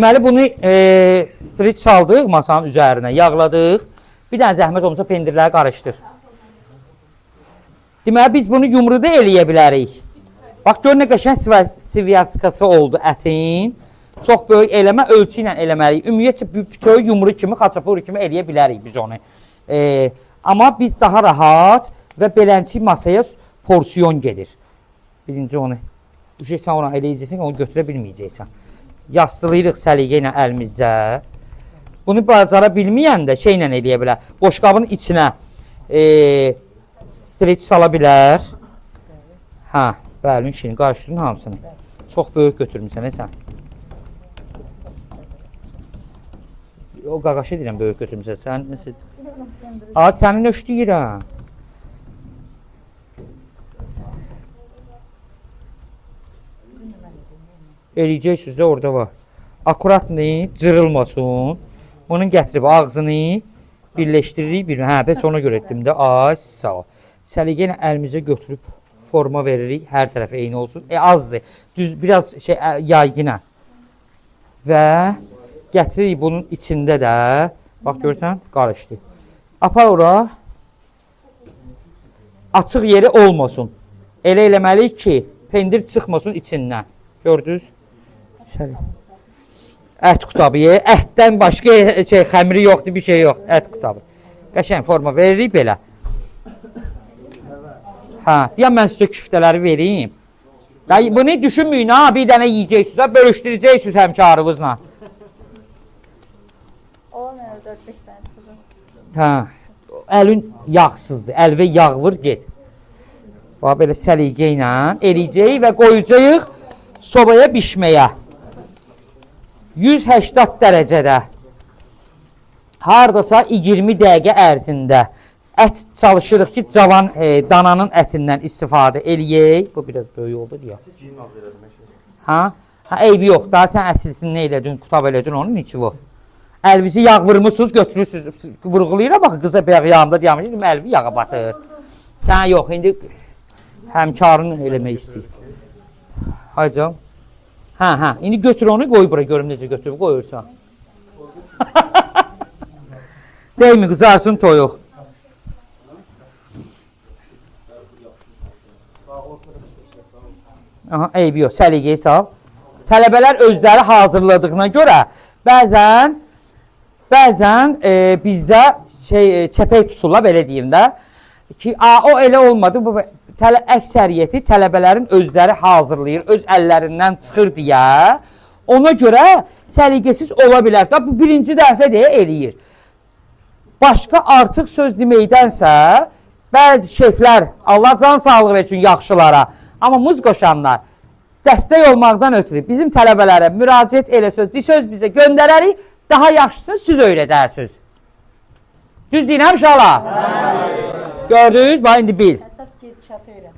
Deməli, bunu streç saldıq masanın üzərinə, yağladıq. Bir dənə zəhmət olmasa pendirləri qarışdır. Deməli, biz bunu yumruda eləyə bilərik. Bax, gör nə qəşəng sivyaskası oldu ətin. Çox böyük eləmə, ölçü ilə eləməliyik. Ümumiyyətcə, bütöv yumru kimi, xaçapuri kimi eləyə bilərik biz onu. Amma biz daha rahat və belənçi masaya porsiyon gedir. Birinci onu, sən ona eləyəcəksin, onu götürə bilməyəcəksən. Yastılayırıq səliqə ilə əlimizdə. Bunu bacara bilməyən də şeylə eləyə bilər. Boşqabın içinə streç sala bilər. Hə, bəli, şimdi qarışdırın hamısını. Çox böyük götürmüsən, sən. O qaqaşı deyirəm, böyük götürmüsən. Sən nəsə... A, səni nöşləyirəm. Eləyəcəksiniz də orada var. Akuratni, cırılmasın. Bunun gətirib ağzını birləşdiririk. Hə, bəs ona görə etdim də. Ay, sağ ol. Səliqə ilə əlimizə götürüb forma veririk. Hər tərəfə eyni olsun. Azdır. Düz, biraz şey, yayginə. Və gətiririk bunun içində də. Bax, görürsən, qarışdı. Apar ora. Açıq yeri olmasın. Elə eləməliyik ki, pendir çıxmasın içindən. Gördünüz? Ət qutabı ye. Ətdən başqa şey, xəmiri yoxdur, bir şey yoxdur. Ət qutabı. Qəşəng forma veririk belə. Hə, deyəm mən sizə küftələri vereyim. Bunu düşünməyin ha, bir dənə yiyeceksiniz, ha, bölüşdürəcəksiniz həmkarınızla. Olan mənə 4-5 dənə çıxacaq. Hə, əlin yağsızdır, əlvə yağ vur, get. Bax, belə səliqə ilə eləyəcəyik və qoyacağıq sobaya bişməyə. 180 dərəcədə, haradasa 20 dəqiqə ərzində ət çalışırıq ki, cavan dananın ətindən istifadə eləyək. Bu biraz böyük oldu deyə. Hə? Hə, eybi yox, daha sən əslисini nə elədin, qutab elədin onun içi bu. Əlvisi yağ vurmuşsunuz, götürürsünüz, vurğulayıram, baxın, qıza bayaq yağımda deyamış, əlvi yağa batır. Sən yox, indi həmkarını eləmək istəyir. Haycan. Hə, hə, indi götür onu, qoy bura, görüm necə götürüb qoyursan. Deymi, qızarsın toyuq. Aha, eybi yox, səliqəyə sal. Tələbələr özləri hazırladığına görə bəzən bizdə çəpək tuturlar, belə deyim də ki, o elə olmadı, bu əksəriyyəti tələbələrin özləri hazırlayır, öz əllərindən çıxır deyə, ona görə səliqəsiz ola bilər. Bu birinci dəfə deyə eləyir. Başqa artıq söz deməkdənsə, bəzi şeflər, Allah can sağlığı versin yaxşılara, amma muz qoşanlar dəstək olmaqdan ötürü bizim tələbələrə müraciət elə söz, söz bizə göndərərik, daha yaxşısını siz öyrədərsiniz. Düz deyirəm uşaqlar? Gördünüz? Bax, indi bil. Əsas gedişatı öyrənmək.